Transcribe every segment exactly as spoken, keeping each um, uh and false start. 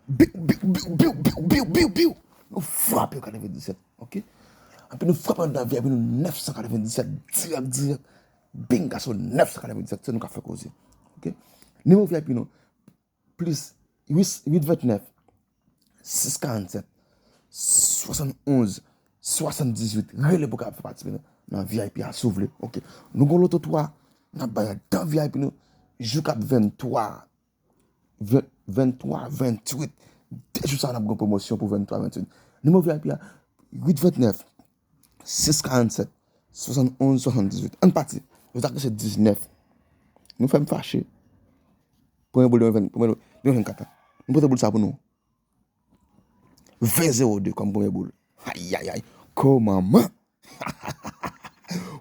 Biw, biw, biw, biw, biw, biw, biw, biw. Nou frape yo katrevenndisèt, ok? Epi nou frape anndan V I P nou nèf san katrevenndisèt, dirèk, dirèk. Bing, gason, nèf san katrevenndisèt, se nou k ap fè koze. Ok? Nimewo V I P nou, plis uit, uit vennèf, sis karannsèt, swasannonz, swasanndizuit. Rele pou w ka fè pati nan, nan V I P a, si w vle. Ok. Nou gon loto twa, n ap bay anndan V I P nou, jou k ap venntwa. Ven-, venntwa, venntuit. De jou sa a, n ap gen pwomosyon pou venntwa, venntuit. Nimewo V I P a, uit vennèf, sis karannsèt, swasannonz, swasanndizuit. Ann pati. Yo ta kise diznèf. Nou fè m fache. Premye boul de ven, premye boul de vennkat la. Nou pote boul sa pou nou. Ven zewo de kòm premye boul. Ayayay. Kò manman.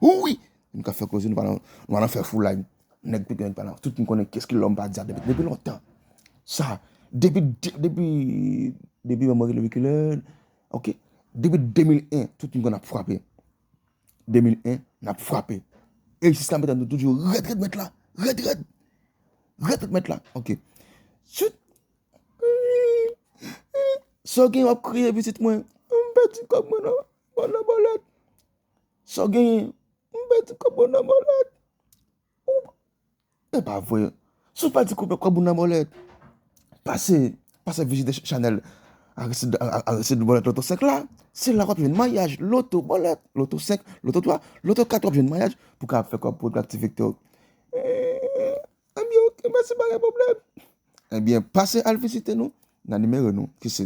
Wi! Nou ka fè koze, nou pa nan, nou pa nan fè foulay. Nèg pike, nèg pa nan. Tout moun konnen kiyès ki lòm pa dyab depi, depi lontan. Sa, depi, de-, depi, depi mwen rele Riculè, ok? Depi de mil en, tout moun konn ap frape. De mil en, n ap frape. E jiska mentnan, nou toujou rèd, rèd mèt la. Rèd, rèd. Rèd, rèd mèt la. Ok. Chut. Sa w gen w ap kriye pitit mwen? M pèdi kòb mwen nan, nan bòlèt. Sa w genyen? M pèdi kòb mwen nan bòlèt. Ou, e pa vre. Si w pèdi kòb, kòb ou nan bòlèt, pase, pase vizite ch-, chanèl Aristide, A-, A-, Aristide Bòlèt Loto senk la. Se la w ap jwenn mayaj, loto bòlèt, loto senk, loto twa, loto kat, w ap jwenn mayaj pou w ka fè kòb pou w aktive kòb. Ebyen, ok, mèsi, pa gen pwoblèm. Ebyen, pase al vizite nou nan nimewo nou, ki se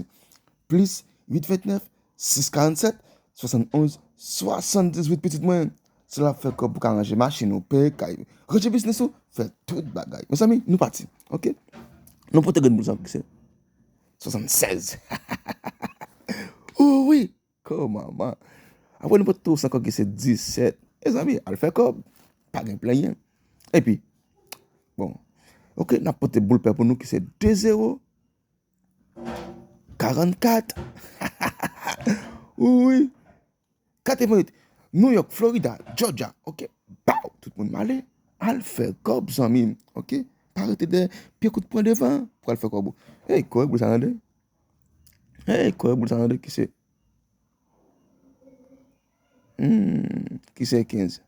plis uit vennèf, sis karannsèt, swasannonz, swasanndizuit, pitit mwen. Se la w ap fè kòb pou ka ranje machin ou, peye kay, ranje biznis ou, fè tout bagay. Mezanmi, nou pati, ok? Nou pote grenn boul sa ki se swasannsèz. Wi! Kò manman. Apre nou pote tou san kòb ki se disèt. Mezanmi, al fè kòb. Pa gen plenyen. Epi, bon, ok, n ap pote boul pè pou nou ki se de zewo, karannkat. Wi. Katreventuit. New York, Florida, Georgia. Ok. Baw, tout moun male. Al fè kòb, zanmi m. Ok. Pa rete dèyè. Pye kout pran devan pou al fè kòb ou. Ey, kore boul sa tande. Ey, kore boul sa tande ki se Hmm, ki se kenz?